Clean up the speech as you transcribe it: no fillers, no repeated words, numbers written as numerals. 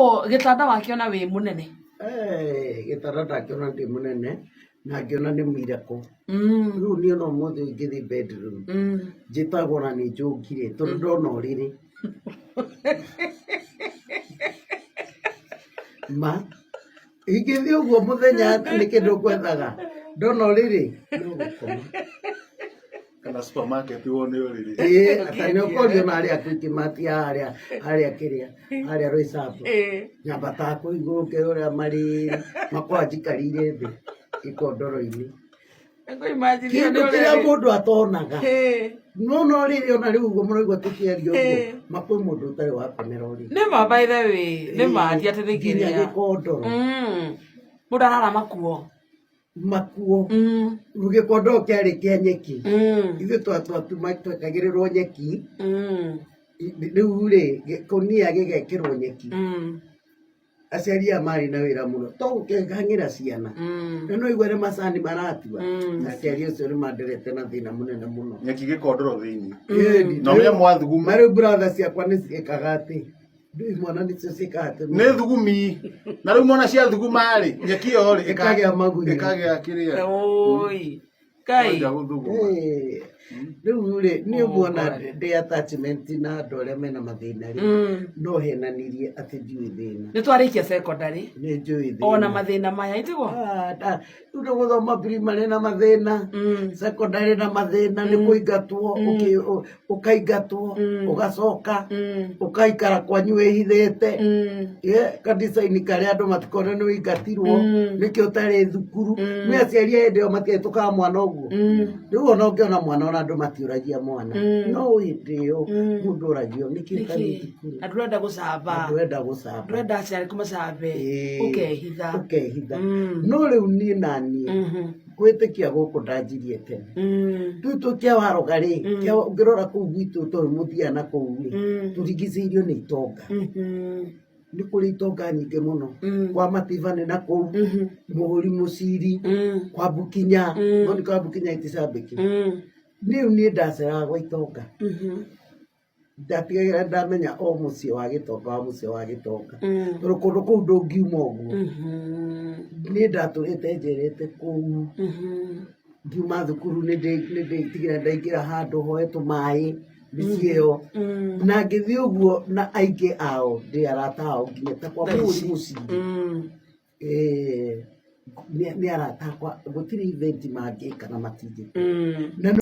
Gĩtanda wakĩona wĩ mũnene? Gĩtanda ndakĩona ndĩ mũnene na ngĩona nĩ miracle. Rĩu niĩ ona ũmũthĩ ũyũ ingĩthiĩ bedroom njĩtagwo ona nĩ njũngire tondũ ndona ũrĩrĩ. Ma ingĩthiĩ ũguo mũthenya nĩ kĩndũ ngwethaga ndona ũrĩrĩ no gũkoma. Kana supermarket wone ũrĩrĩ. Ĩĩ ata nĩ ũkorio na arĩa Quickmart harĩa harĩa kĩrĩa harĩa Roysambu. Nyambataga kũu igũrũ ngerorera marĩrĩ makwa njikarĩire thĩ gĩkondoro-inĩ. Kĩndũ kĩrĩa mũndũ atonaga. No no rĩrĩ ona rĩu ũguo mũraigua tũkĩaria ũguo ma kwĩ mũndũ ũtarĩ wakomera ũrĩrĩ. Nĩ ma, by the way, nĩ ma, ti atĩ nĩ nginya kĩrĩa. Gĩkondoro. Mũndũ arara makuo. Makuo. Gĩkondoro kĩarĩ kĩa nyeki. Ithuĩ twekagĩrĩrwo nyeki. Rĩu rĩ gĩkũnia gĩgekĩrwo nyeki. Aciari aya marĩ na wĩra mũno to gũkĩhang'ĩra ciana. Na no igue nĩ macani maratua. Na aciari acio nĩ manderete na thĩna mũnene mũno. Nyeki gĩkondoro thĩinĩ. Ĩni. Na ũmenye mwathuguma. Na rĩu brother ciakwa nĩ ciĩkaga atĩ ndũĩ mwana nĩcio ciĩkaga atĩ Nĩ thugumi. Na rĩu mwana cia thuguma rĩ, nyeki ĩyo rĩ ĩkagĩa magunyũ. Ĩkagĩa kĩrĩa. Oi. Ngai. Kwanja gũthuguma. Rĩu rĩ niĩ Oh, nguona God. ndĩ attachment na andũ arĩa mena mathĩna rĩ no henanirie atĩ ndiũĩ thĩna. Nĩ twarĩkia secondary. Nĩ njũĩ thĩna. Ona mathĩna maya itiguo? Ah, rĩu nĩ gũthoma primary na mathĩna, secondary na mathĩna, nĩ kũingatwo, ũkaingatwo, ũgacoka ũkaikara kwanyu wĩhithĩte kanitha-inĩ karĩa andũ matikona nĩ ũingatirwo nĩkĩo ũtarĩ thukuru. Nĩ aciari a hĩndĩ ĩyo matiahĩtũkaga mwana ũguo. Rĩu ona ũngĩona mwana ona andũ matiũragia mwana, no hĩndĩ ĩyo mũndũ oragio nĩkĩ ũtarĩ thukuru. Na ndũrenda gũcamba. Na ndũrenda gũcamba. Ndũrenda aciari kũmacambe. Ũkehitha. Ũkehitha. No rĩu niĩ naniĩ gwĩtĩkia gũkũ ndanjirie tene. Rĩu tũ waroga rĩ, ũngĩrora kũu gwitũ tondũ mũthiaga na kũu rĩ, tũrigicĩirio nĩ itonga. Nĩ kũrĩ itonga nyingĩ mũno. Kwa Mativa nĩ na kũu, Mũhũri Mũciri, kwa Bukinya, no nĩ kwa Bukinya iticambĩki. Rĩu niĩ ndaceraga gwa itonga. Ndatigagĩra ndamenya o mũciĩ wa gĩtonga wa mũciĩ wa gĩtonga. Tondũ kũndũ kũu ndũngiuma ũguo. Niĩ ndatũrĩte njerete kũu. Ngiuma thukuru nĩ ndĩtigĩra ndaingĩra handũ hoe tũmaĩ mĩciĩ ĩyo. Na ngĩthiĩ ũguo na aingĩ ao ndĩ arata ao nginya ta kwa Mũhũri Mũciri. Nĩ arata akwa, gũtirĩ event mangĩka na matinjĩta. Na